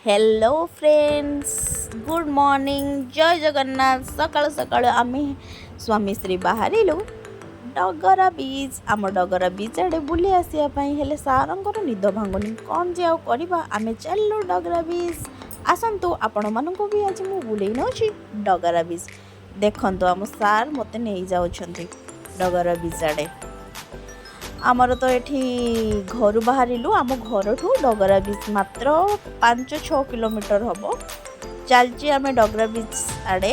Hello friends, good morning, ଜୟ ଜଗନ୍ନାଥ। ସକାଳୁ ସକାଳୁ ଆମେ ସ୍ୱାମୀ ସ୍ତ୍ରୀ ବାହାରିଲୁ ଡଗରା ବିଚ୍, ଆମ ଡଗରା ବିଚ୍ ଆଡ଼େ ବୁଲି ଆସିବା ପାଇଁ। ହେଲେ ସାରଙ୍କର ନିଦ ଭାଙ୍ଗୁନି। କ'ଣ ଯେ ଆଉ କରିବା? ଆମେ ଚାଲିଲୁ ଡଗରା ବିଚ୍। ଆସନ୍ତୁ, ଆପଣମାନଙ୍କୁ ବି ଆଜି ମୁଁ ବୁଲେଇ ନେଉଛି ଡଗରା ବିଚ୍। ଦେଖନ୍ତୁ, ଆମ ସାର୍ ମୋତେ ନେଇଯାଉଛନ୍ତି ଡଗରା ବିଚ୍ ଆଡ଼େ। ଆମର ତ ଏଠି ଘରୁ ବାହାରିଲୁ। ଆମ ଘରଠୁ ଡଗରା ବିଚ୍ ମାତ୍ର 5-6 କିଲୋମିଟର ହେବ। ଚାଲିଛି ଆମେ ଡଗରା ବିଚ୍ ଆଡ଼େ।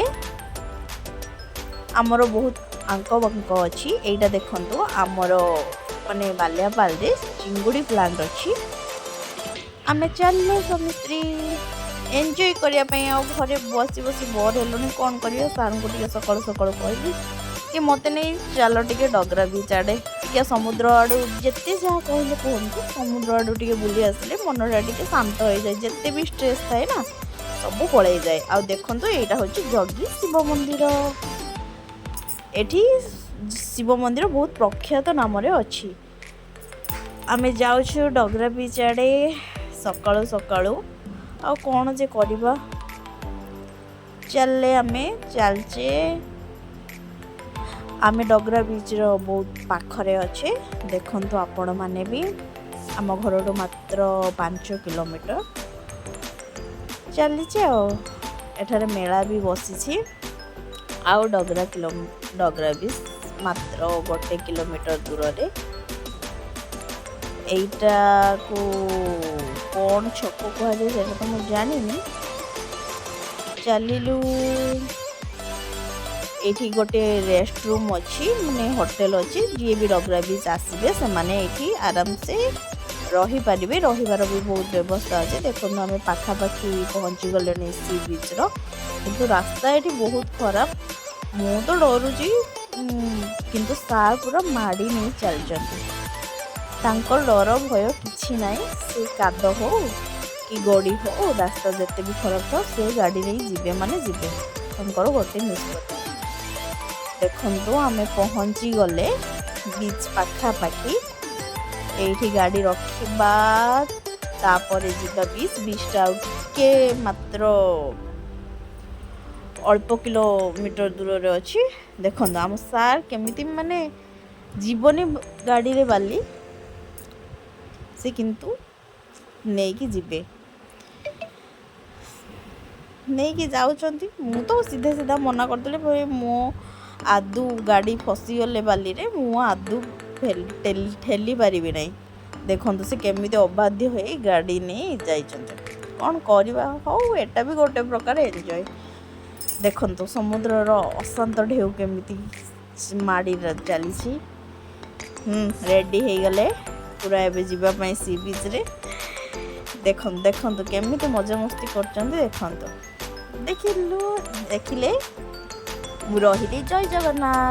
ଆମର ବହୁତ ଆଙ୍କ ବାଙ୍କ ଅଛି। ଏଇଟା ଦେଖନ୍ତୁ, ଆମର ମାନେ ବାଲିଆପାଳରେ ଚିଙ୍ଗୁଡ଼ି ପ୍ଲାଣ୍ଟ ଅଛି। ଆମେ ଚାଲିଲୁ ସ୍ୱାମୀ ସ୍ତ୍ରୀ ଏନ୍ଜୟ କରିବା ପାଇଁ। ଆଉ ଘରେ ବସି ବସି ବୋର୍ ହେଲୁଣି, କ'ଣ କରିବା? ସାର୍ଙ୍କୁ ଟିକେ ସକାଳୁ ସକାଳୁ କହିଲି କି ମୋତେ ନେଇ ଚାଲ ଟିକେ ଡଗରା ବିଚ୍ ଆଡ଼େ, ଟିକେ ସମୁଦ୍ର ଆଡ଼ୁ। ଯେତେ ଯାହା କହିଲେ କୁହନ୍ତୁ, ସମୁଦ୍ର ଆଡ଼ୁ ଟିକେ ବୁଲି ଆସିଲେ ମନଟା ଟିକେ ଶାନ୍ତ ହେଇଯାଏ। ଯେତେ ବି ଷ୍ଟ୍ରେସ୍ ଥାଏ ନା, ସବୁ ପଳେଇଯାଏ। ଆଉ ଦେଖନ୍ତୁ, ଏଇଟା ହେଉଛି ଜଗି ଶିବ ମନ୍ଦିର। ଏଠି ଶିବ ମନ୍ଦିର ବହୁତ ପ୍ରଖ୍ୟାତ ନାମରେ ଅଛି। ଆମେ ଯାଉଛୁ ଡଗରା ବିଚ୍ ଆଡ଼େ ସକାଳୁ ସକାଳୁ। ଆଉ କ'ଣ ଯେ କରିବା? ଚାଲିଲେ ଆମେ ଚାଲିଛେ। ଆମେ ଡଗରା ବିଚ୍ର ବହୁତ ପାଖରେ ଅଛେ। ଦେଖନ୍ତୁ ଆପଣମାନେ ବି, ଆମ ଘରଠୁ ମାତ୍ର 5 କିଲୋମିଟର ଚାଲିଛି। ଆଉ ଏଠାରେ ମେଳା ବି ବସିଛି। ଆଉ ଡଗରା ବିଚ୍ ମାତ୍ର 1 କିଲୋମିଟର ଦୂରରେ। ଏଇଟାକୁ କ'ଣ ଛକ କୁହାଯାଏ, ସେଇଟା ତ ମୁଁ ଜାଣିନି। ଚାଲିଲୁ। ଏଇଠି ଗୋଟେ ରେଷ୍ଟ ରୁମ୍ ଅଛି, ମାନେ ହୋଟେଲ ଅଛି। ଯିଏ ବି ଡଗରା ବିଚ୍ ଆସିବେ, ସେମାନେ ଏଇଠି ଆରାମସେ ରହିପାରିବେ। ରହିବାର ବି ବହୁତ ବ୍ୟବସ୍ଥା ଅଛି। ଦେଖନ୍ତୁ, ଆମେ ପାଖାପାଖି ପହଞ୍ଚି ଗଲେଣି ସି ବିଚ୍ର। କିନ୍ତୁ ରାସ୍ତା ଏଠି ବହୁତ ଖରାପ। ମୁଁ ତ ଡରୁଛି, କିନ୍ତୁ ସାର୍ ପୁରା ମାଡ଼ି ନେଇ ଚାଲିଛନ୍ତି। ତାଙ୍କର ଡର ଭୟ କିଛି ନାହିଁ। ସେ କାଦ ହଉ କି ଗୋଡ଼ି ହଉ, ରାସ୍ତା ଯେତେ ବି ଖରାପ ଥାଉ, ସେ ଗାଡ଼ି ନେଇ ଯିବେ ମାନେ ଯିବେ। ତାଙ୍କର ଗୋଟେ ନିଷ୍ପତ୍ତି। ଦେଖନ୍ତୁ, ଆମେ ପହଞ୍ଚି ଗଲେ ବିଚ୍ ପାଖାପାଖି। ଏଇଠି ଗାଡ଼ି ରଖିବା, ତାପରେ ଯିବା ବିଚ୍। ବିଚ୍ଟା ଆଉ ଟିକେ ମାତ୍ର ଅଳ୍ପ କିଲୋମିଟର ଦୂରରେ ଅଛି। ଦେଖନ୍ତୁ, ଆମ ସାର୍ କେମିତି, ମାନେ ଯିବନି ଗାଡ଼ିରେ ବାଲି, ସେ କିନ୍ତୁ ନେଇକି ଯିବେ, ନେଇକି ଯାଉଛନ୍ତି। ମୁଁ ତ ସିଧା ସିଧା ମନା କରିଦେଲି, ଭାଇ, ମୋ ଆଦୌ ଗାଡ଼ି ଫସିଗଲେ ବାଲିରେ ମୁଁ ଆଦୌ ଠେଲି ପାରିବି ନାହିଁ। ଦେଖନ୍ତୁ, ସେ କେମିତି ଅବାଧ୍ୟ ହେଇ ଗାଡ଼ି ନେଇ ଯାଇଛନ୍ତି। କ'ଣ କରିବା? ହଉ, ଏଇଟା ବି ଗୋଟେ ପ୍ରକାର ଏନ୍ଜୟ। ଦେଖନ୍ତୁ, ସମୁଦ୍ରର ଅଶାନ୍ତ ଢେଉ କେମିତି ମାଡ଼ି ଚାଲିଛି। ରେଡ଼ି ହେଇଗଲେ ପୁରା ଏବେ ଯିବା ପାଇଁ ସି ବିଚ୍ରେ। ଦେଖନ୍ତୁ, ଦେଖନ୍ତୁ, କେମିତି ମଜାମସ୍ତି କରୁଛନ୍ତି ଦେଖନ୍ତୁ। ଦେଖିଲୁ, ଦେଖିଲେ। ମୁଁ ରହିଲି। ଜୟ ଜଗନ୍ନାଥ।